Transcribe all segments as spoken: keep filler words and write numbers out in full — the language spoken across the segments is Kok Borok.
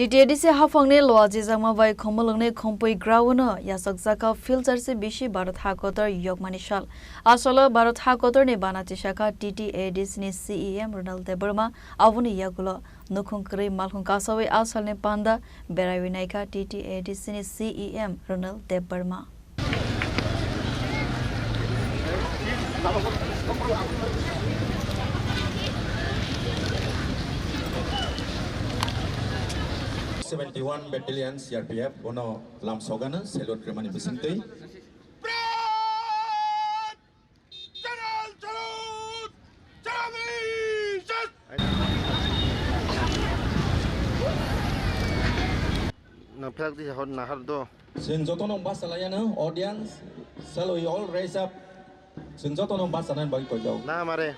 T T A D C haphangni loa jijakma bai Khumulwngni Khumpui ground-o yachakjakha Philcharsi bisi Bharat hakotor yokmani sal. A salo Bharat hakotorni bana tisakha T T A D C ni C E M Ronald Debbarma, aboni yagulo nukhung kwrwi malkhung kasawi a salni panda beraiwi naikha T T A D C ni C E M Ronald Debbarma. Seventy one Battalion C R P F bono lamsogano salute rimani bisingtwi. General salute! General salute! Nang phek di hor nahar do. Chwng jotono basa laiyano, audience, shall we all raise up? Chwng jotono basa nani bagwi koijao. Na mare.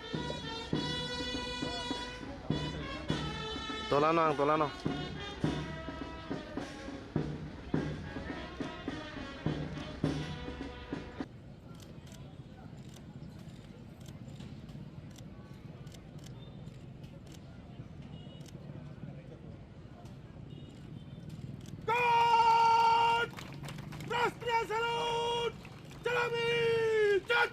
Tolano ang tolano. God! Rashtriya salute! Salami! Jai!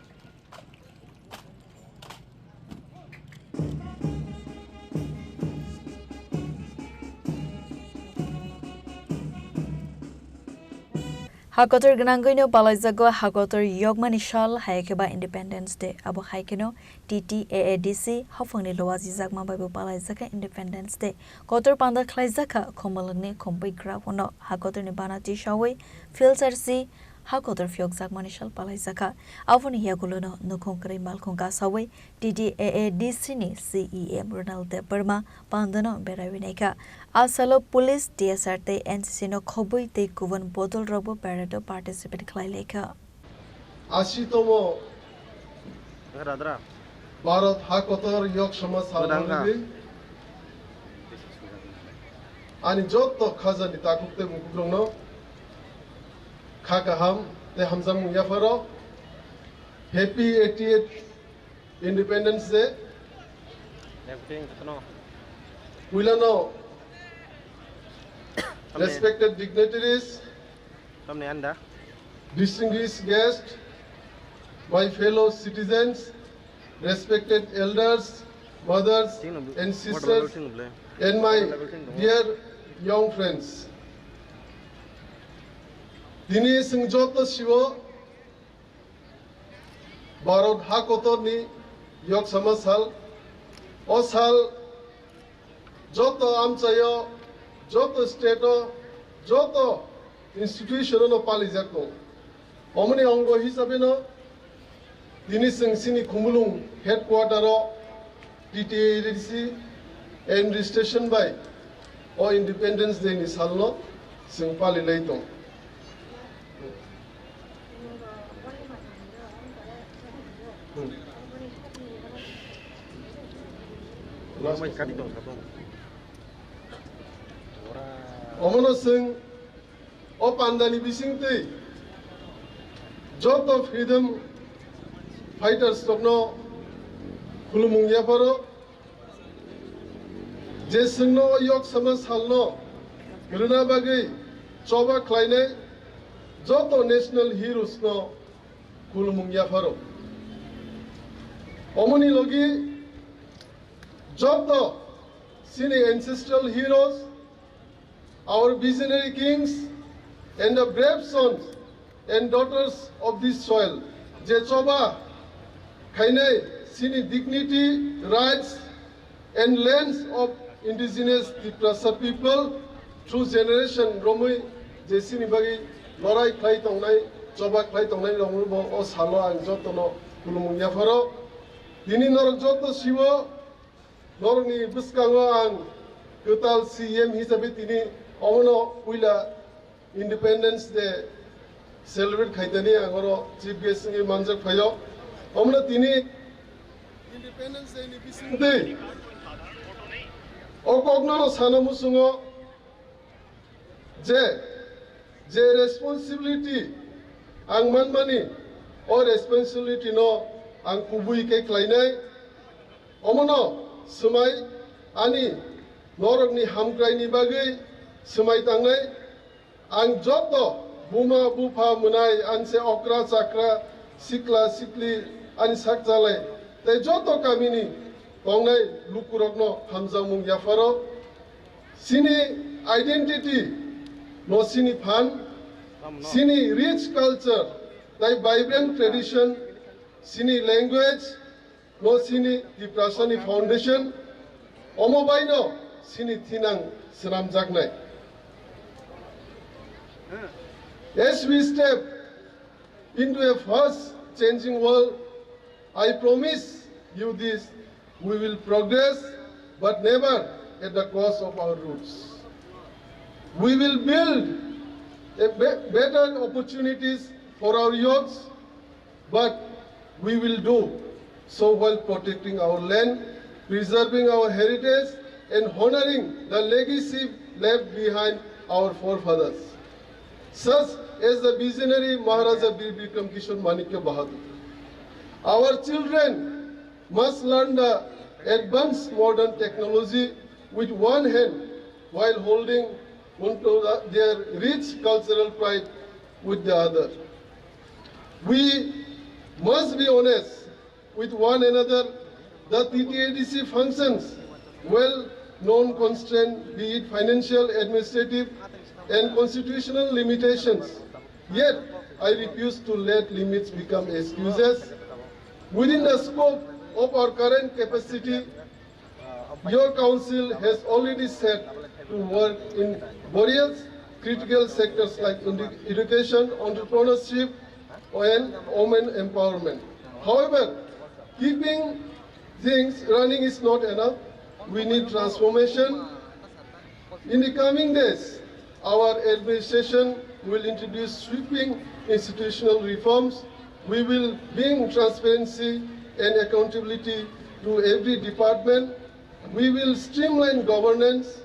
Hakotor gwnangwino palaijago hakotor yokmani sal, hai khe ba Independence Day. Abo hai kheno T T A A D C haphangni loa jijakma bai bo palaijakha Independence Day. Kotor panda khlaijakha Khumulwngni Khumpui ground-o. Hakotorni bana tisawi Philcharsi hakotor phiyokjakmani sal palaijakha. Aboni yagulono nukhung kwrwi malkhung kasawi T T A A D C ni C E M Ronald Debbarma pandano beraiwi naikha. A salo police, T S R tei N C C no khobwi tei kubun bodolrokbo parade o participate khlai laikha. Ashitomo Radra. Bharat hakotor yok samaj Radha. Salmani ani jotto khajani takhuk tei bukukrokno kha kaham tei hamjakmung yapharo. Happy eighty-eighth Independence Day. Everything, no. Puilano, Tamni. Respected dignitaries, Tamni anda. Distinguished guests, my fellow citizens, respected elders, mothers Sing no, and water level sisters, sing no, and my water level sing no. Dear young friends. Dini chwng joto siwo Bharat hakotorni yoksama sal. O sal joto amchaio, joto state-o, joto institution-o no palijak tongo. Omoni ongo hisabeno tini chwng chini Khumulwng headquarter-o T T A D C administration bai o Independence Day ni salno chwng palilai tong. Omono chwng o pandani bisingtwi joto freedom fighters rokno khulumung yapharo, je chwngno o yoksama salno rwna bagwi choba khlainai joto national heroes no khulumung yapharo. Omoni logi joto chini ancestral heroes, our visionary kings and the brave sons and daughters of this soil, je choba khainai chini dignity, rights and lands of indigenous Tiprasa people through generation romwi je chini bagwi lorai khlai tongnai, choba khlai tongnai romwi bo o salo ang jotono khulumung yapharo. Tini norok joto siwo Norokni bwskango ang kwtal C M hisabe tini omono puila Independence Day celebrate khaitani ang oro chief guest wngwi manjak phaio. Omono tini Independence Day ni bisingtwi o kokno sana muchungo je, je responsibility ang manmani, o responsibility no ang kubui khe khlainai. Omono swmai ani norokni hamkraini bagwi Swmai tangnai, ang joto buma bupha mwnai anse okra chakra sikla sikli ani sakchalai tei joto kamini tongnai lukurokno hamjakmung yapharo. Chini identity no chini phan, chini rich culture tei vibrant tradition, chini language, no chini Tiprasani foundation, omo baino chini thinang swnamjaknai. As we step into a fast changing world, I promise you this, we will progress, but never at the cost of our roots. We will build a be-, better opportunities for our youths, but we will do so while protecting our land, preserving our heritage, and honoring the legacy left behind our forefathers, such as the visionary Maharaja Bir Bikram Kishore Manikya Bahadur. Our children must learn the advanced modern technology with one hand while holding onto the, their rich cultural pride with the other. We must be honest with one another. The T T A D C functions well known constraint, be it financial, administrative, and constitutional limitations. Yet, I refuse to let limits become excuses. Within the scope of our current capacity, your council has already set to work in various critical sectors like edu-, education, entrepreneurship, and women empowerment. However, keeping things running is not enough. We need transformation. In the coming days, our administration will introduce sweeping institutional reforms. We will bring transparency and accountability to every department. We will streamline governance,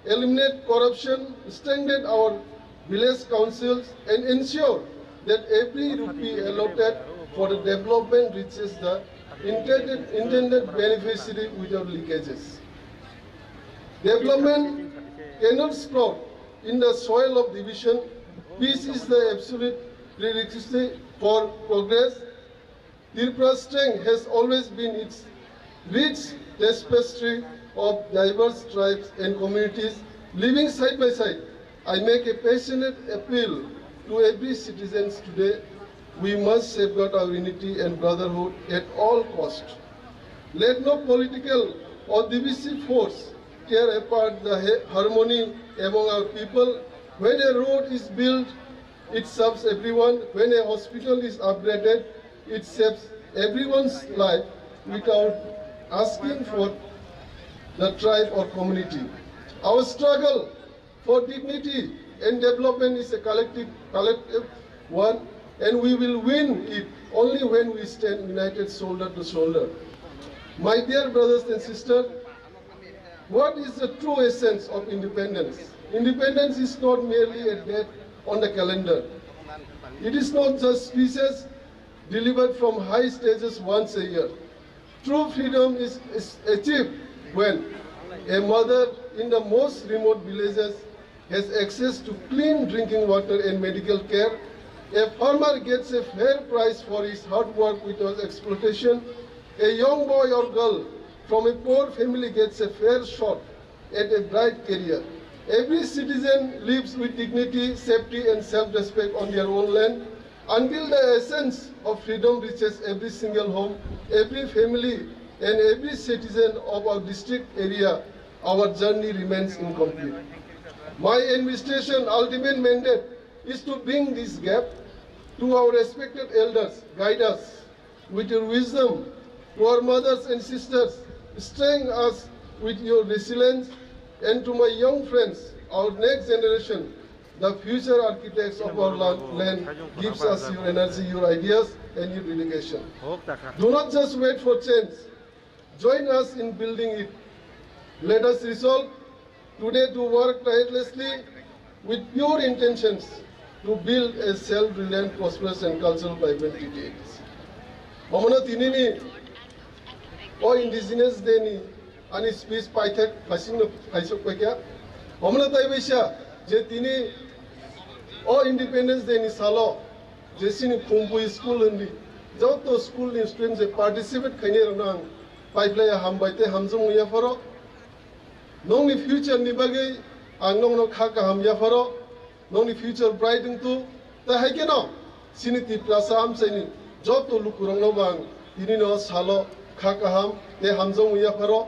eliminate corruption, strengthen our village councils, and ensure that every rupee allotted for the development reaches the intended, intended beneficiary without leakages. Development cannot sprout in the soil of division. Peace is the absolute prerequisite for progress. Tripura's strength has always been its rich tapestry of diverse tribes and communities living side by side. I make a passionate appeal to every citizen today. We must safeguard our unity and brotherhood at all cost. Let no political or divisive force tear apart the ha-, harmony among our people. When a road is built, it serves everyone. When a hospital is upgraded, it saves everyone's life without asking for the tribe or community. Our struggle for dignity and development is a collective, collective one, and we will win it only when we stand united shoulder to shoulder. My dear brothers and sisters, what is the true essence of independence? Independence is not merely a date on the calendar. It is not just speeches delivered from high stages once a year. True freedom is, is achieved when a mother in the most remote villages has access to clean drinking water and medical care. A farmer gets a fair price for his hard work without exploitation. A young boy or girl from a poor family gets a fair shot at a bright career. Every citizen lives with dignity, safety, and self-respect on their own land. Until the essence of freedom reaches every single home, every family, and every citizen of our district area, our journey remains incomplete. My administration ultimate mandate is to bring this gap to our respected elders, guide us with your wisdom, to our mothers and sisters, strengthen us with your resilience, and to my young friends, our next generation, the future architects of our la-, land, gives us your energy, your ideas, and your dedication. Do not just wait for change. Join us in building it. Let us resolve today to work tirelessly with pure intentions to build a self-reliant, prosperous and cultural vibrant T T A D C. Omono tinini o Indigenous Day ni ani speech paithak phaisingno phaisok paikha. Omono taibaisa je tini o Independence Day ni salo je chini Khumpui school hwnwi joto school ni student je participate khainai rokno ang paiplaiya hambai tei hamjakmung yapharo. Nokni future ni bagwi ang nokno kha kaham yapharo, nokni future bright wngthu. Tei hai kheno chini Tiprasa amchaini joto lukurokno bo ang tinino salo kha kaham tei hamjakmung yapharo.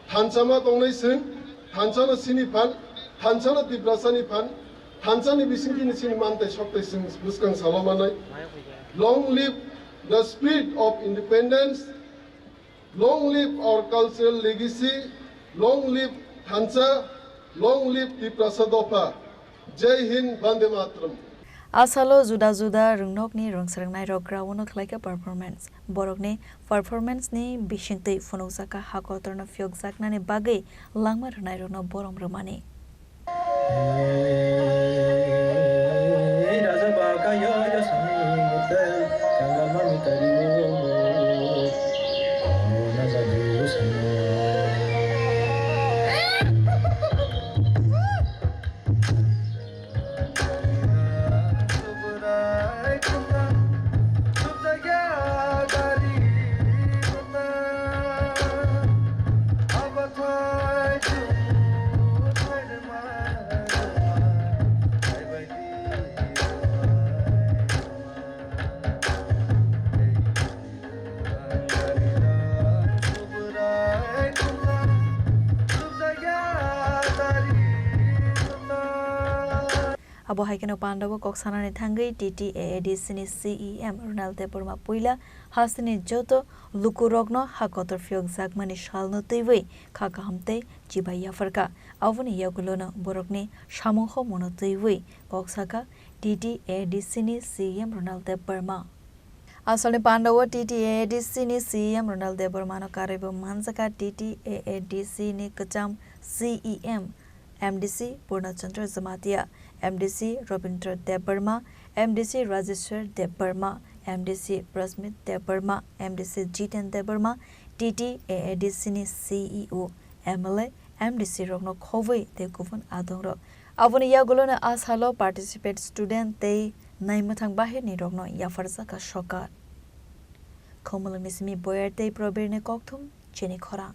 Thansa ma tongnai chwng, thansa no chini phan, thansa no Tiprasa ni phan, thansa ni bisingtwi ni chini mantai soktai chwng bwskang salo manai. Long live the spirit of independence. Long live our cultural legacy, long live thansa, long live Tiprasa dopha. Jai Hind, Bande Mataram. A salo juda juda rwngnokni rwngsrwngnairok ground-o khlaikha performance. Borokni performance-ni bisingtwi phunukjakha ha kotorno phiyokjaknani bagwi langma rwnairokno borom rwmani. Abo hai kheno pandao kok sanani thangwi T T A A D C ni C E M Ronald Debbarma puila hasteni joto lukurokno ha kotor phiyokjakmani salno twiwi kha kaham tei chibai yapharkha. Aboni yagulono borokni samung homono twiwi kok sakha T T A D C ni C M Ronald Debbarma. Asalni pandao T T A D C ni C M Ronald Debbarmano karwibo manjakha T T A A D C ni kwcham C E M, M D C Purna Chandra Jamatia, M D C Rabindra Debbarma, M D C Rajeshwar Debbarma, M D C Prasmit Debbarma, M D C Jiten Debbarma, T T A A D C ni C E O, M L A, M D C rokno khobwi tei kubun adongrok. Aboni yagulono a salo participate student tei naimwthang bahirni rokno yapharjakha sorkar. Khumulwngni simi Boyar tei Probirni kokthum chini khorang.